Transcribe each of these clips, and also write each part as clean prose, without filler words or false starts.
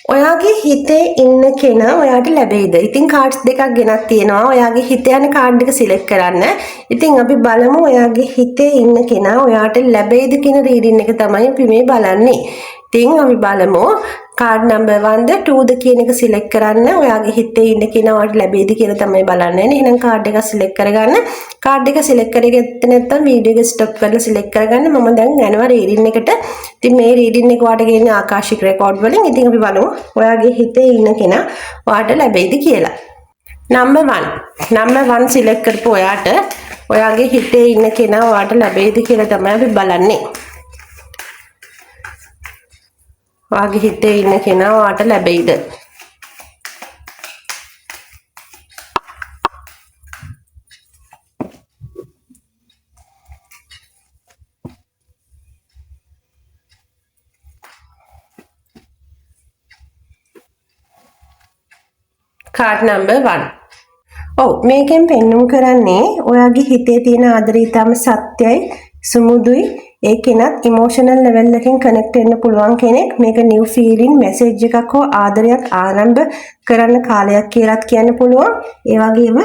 ඔයාගේ හිතේ ඉන්න කෙනා ඔයාට ලැබෙයිද? ඉතින් කාඩ්ස් දෙකක් ගෙනත් තියෙනවා. ඔයාගේ හිත යන කාඩ් එක සිලෙක්ට් කරන්න. ඉතින් අපි බලමු ඔයාගේ හිතේ ඉන්න කෙනා ඔයාට ලැබෙයිද කියන රීඩින් එක තමයි අපි මේ බලන්නේ. ඉතින් අපි බලමු කාඩ් නම්බර් 1ද 2ද කියන එක සිලෙක්ට් කරන්න. ඔයාගේ හිතේ ඉන්න කෙනා ඔයාට ලැබෙයිද කියලා තමයි බලන්න යන්නේ. එහෙනම් කාඩ් එක සිලෙක්ට් කරගන්න. කාඩ් එක සිලෙක්ට් කරගත්තේ නැත්නම් වීඩියෝ එක ස්ටොප් කරලා සිලෙක්ට් කරගන්න. මම දැන් යනවා රීඩින් එකට. ඉතින් මේ රීඩින් එක ඔයාට ගේන්නේ ආකාශික රෙකෝඩ් වලින්. ඉතින් අපි බලමු ඔයාගේ හිතේ ඉන්න කෙනා ඔයාට ලැබෙයිද කියලා. නම්බර් 1. නම්බර් 1 සිලෙක්ට් කරපු ඔයාට ඔයාගේ හිතේ ඉන්න කෙනා ඔයාට ලැබෙයිද කියලා තමයි අපි බලන්නේ. ඔයාගේ හිතේ ඉන්න කෙනා ඔයාට ලැබෙයිද? Card number 1. ඔව්, මේකෙන් පෙන්නුම් කරන්නේ ඔයාගේ හිතේ තියෙන ආදරය ඊටම සත්‍යයි, සුමුදුයි. ඒ කෙනත් ඉමෝෂනල් ලෙවල් එකෙන් කනෙක්ට් වෙන්න පුළුවන් කෙනෙක්. මේක නිව් ෆීලිං මැසේජ් එකක් හෝ ආදරයක් ආරම්භ කරන්න කාලයක් කියලාත් කියන්න පුළුවන්. ඒ වගේම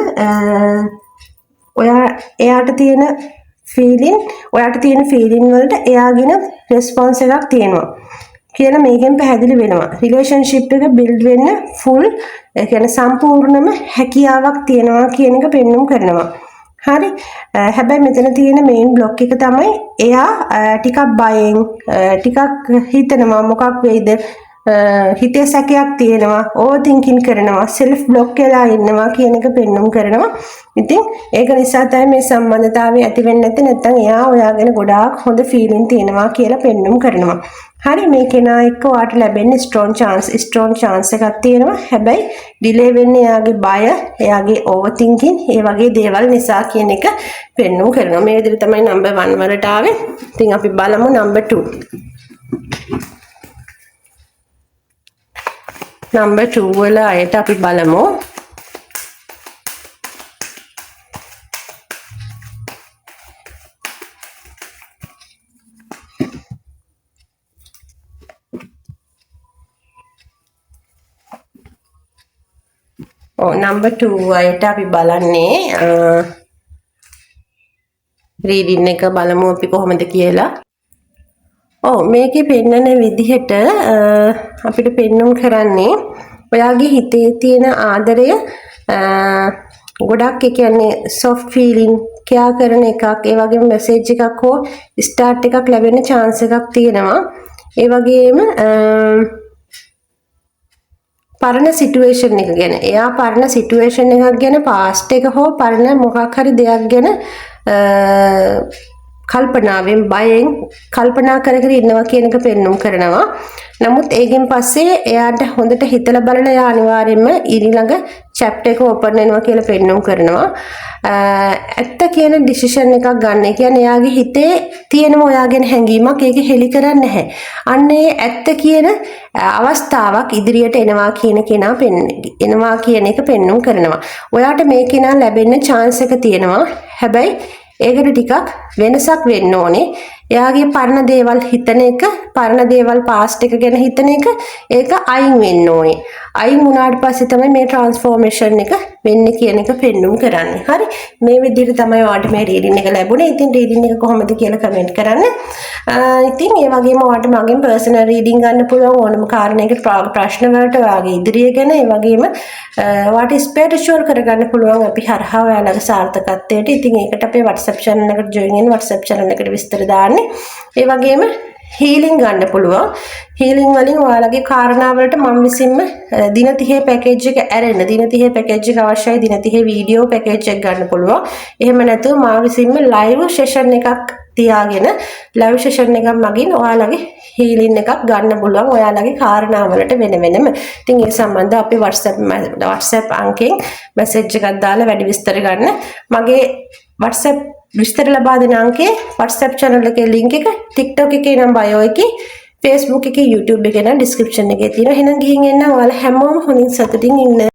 ඔයා එයාට තියෙන ෆීලිං, ඔයාට තියෙන ෆීලිං වලට එයාගෙන රෙස්පොන්ස් එකක් තියෙනවා කියලා මේකෙන් පැහැදිලි වෙනවා. රිලේෂන්ෂිප් එක බිල්ඩ් වෙන්න ෆුල්, ඒ කියන්නේ සම්පූර්ණම හැකියාවක් තියෙනවා කියන එක පෙන්නුම් කරනවා. හරි. හැබැයි මෙතන තියෙන මේන් බ්ලොක් එක තමයි එයා ටිකක් බයෙන්, ටිකක් හිතනවා මොකක් වෙයිද, හිතේ සැකයක් තියෙනවා, ඕවර් තින්කින් කරනවා, සෙල්ෆ් බ්ලොක් වෙලා ඉන්නවා කියන එක පෙන්නුම් කරනවා. ඉතින් ඒක නිසා තමයි මේ සම්බන්ධතාවය ඇති වෙන්නේ නැත්තේ. නැත්තම් එයා ඔයා ගැන ගොඩාක් හොඳ ෆීලිං තියෙනවා කියලා පෙන්නුම් කරනවා. හරි, මේ කෙනා එක්ක ඔයාට ලැබෙන්නේ ස්ට්‍රෝං චාන්ස් එකක් තියෙනවා. හැබැයි ඩිලේ වෙන්නේ එයාගේ බය, එයාගේ ඕවර් තින්කින්, ඒ වගේ දේවල් නිසා කියන එක පෙන්නුම් කරනවා. මේ විදිහට තමයි නම්බර් 1 වලට ආවේ. ඉතින් අපි බලමු නම්බර් 2. නම්බර් 2 වල අයට අපි බලමු. ඔව්, නම්බර් 2 අයට අපි බලන්නේ රීඩින් එක බලමු අපි කොහොමද කියලා. ඔව්, මේකේ පෙන්නන විදිහට අපිට පෙන්නුම් කරන්නේ ඔයාගේ හිතේ තියෙන ආදරය ගොඩක්, ඒ කියන්නේ සොෆ්ට් ෆීලිං, කෙයා කරන එකක්, ඒ වගේම මැසේජ් එකක් හෝ ස්ටාර්ට් එකක් ලැබෙන චාන්ස් එකක් තියෙනවා. ඒ වගේම පරණ සිටුේෂන් එක ගැන, එයා පරණ සිටුේෂන් එකක් ගැන, පාස්ට් එක හෝ පරණ මොකක් හරි දෙයක් ගැන කල්පනාවෙන් බයෙන් කල්පනා කර කර ඉන්නවා කියන එක පෙන්නුම් කරනවා. නමුත් ඒකෙන් පස්සේ එයාට හොඳට හිතලා බලලා එයා අනිවාර්යයෙන්ම ඊළඟ චැප්ටර් එක ඕපන් වෙනවා කියලා පෙන්නුම් කරනවා. ඇත්ත කියන ඩිසිෂන් එකක් ගන්න. ඒ කියන්නේ එයාගේ හිතේ තියෙනම ඔයා ගැන හැඟීමක්, ඒක හෙලි කරන්නේ නැහැ. අන්න ඒ ඇත්ත කියන අවස්ථාවක් ඉදිරියට එනවා කියන කෙනා එනවා කියන එක පෙන්නුම් කරනවා. ඔයාට මේ කෙනා ලැබෙන්න චාන්ස් එක තියෙනවා. හැබැයි ඒකට ටිකක් වෙනසක් වෙන්න ඕනේ. එයාගේ පරණ දේවල් හිතන එක, පරණ දේවල් පාස්ට් එක ගැන හිතන එක, ඒක අයින් වෙන්න ඕනේ. අයින් වුණාට පස්සේ තමයි මේ ට්‍රාන්ස්ෆෝමේෂන් එක වෙන්නේ කියන එක පෙන්නුම් කරන්නේ. හරි. මේ විදිහට තමයි ඔයාලට මේ රීඩින් එක ලැබුණේ. ඉතින් රීඩින් එක කොහොමද කියලා කමෙන්ට් කරන්න. ඉතින් ඒ වගේම ඔයාලට මගෙන් පර්සනල් රීඩින් ගන්න පුළුවන් ඕනම කාරණයකට, ප්‍රශ්න වලට, ඔයාගේ ඉදිරිය ගැන, ඒ වගේම ඔයාට ස්පිරිචුවල් කරගන්න පුළුවන් අපි හරහා ඔයාලගේ සාර්ථකත්වයට. ඉතින් ඒකට අපේ WhatsApp channel එකට join වෙන්න, WhatsApp channel එකට විස්තර දාන්නේ. ඒ වගේම හීලින් ගන්න පුළුවන්. හීලින් වලින් ඔයාලගේ කාරණා වලට මම විසින්ම දින 30 පැකේජ් එක ඇරෙන්න, දින 30 පැකේජ් එක අවශ්‍යයි, දින 30 වීඩියෝ පැකේජ් එක ගන්න පුළුවන්. එහෙම නැතුව මා විසින්ම ලයිව් සෙෂන් එකක් තියාගෙන ලයිව් සෙෂන් එකක් මගින් ඔයාලගේ හීලින් එකක් ගන්න පුළුවන් ඔයාලගේ කාරණා වලට වෙන වෙනම. ඉතින් ඒ සම්බන්ධව අපි WhatsApp අංකෙන් මැසේජ් එකක් දාලා වැඩි විස්තර ගන්න. මගේ WhatsApp විස්තර ලබා දෙන අංකේ WhatsApp channel එකේ link එක TikTok එකේ නම් bio එකේ, Facebook එකේ, YouTube එකේ නම් description එකේ තියෙනවා. එහෙනම් ගිහින් එන්න. ඔයාලා හැමෝම හොඳින් සතුටින් ඉන්න.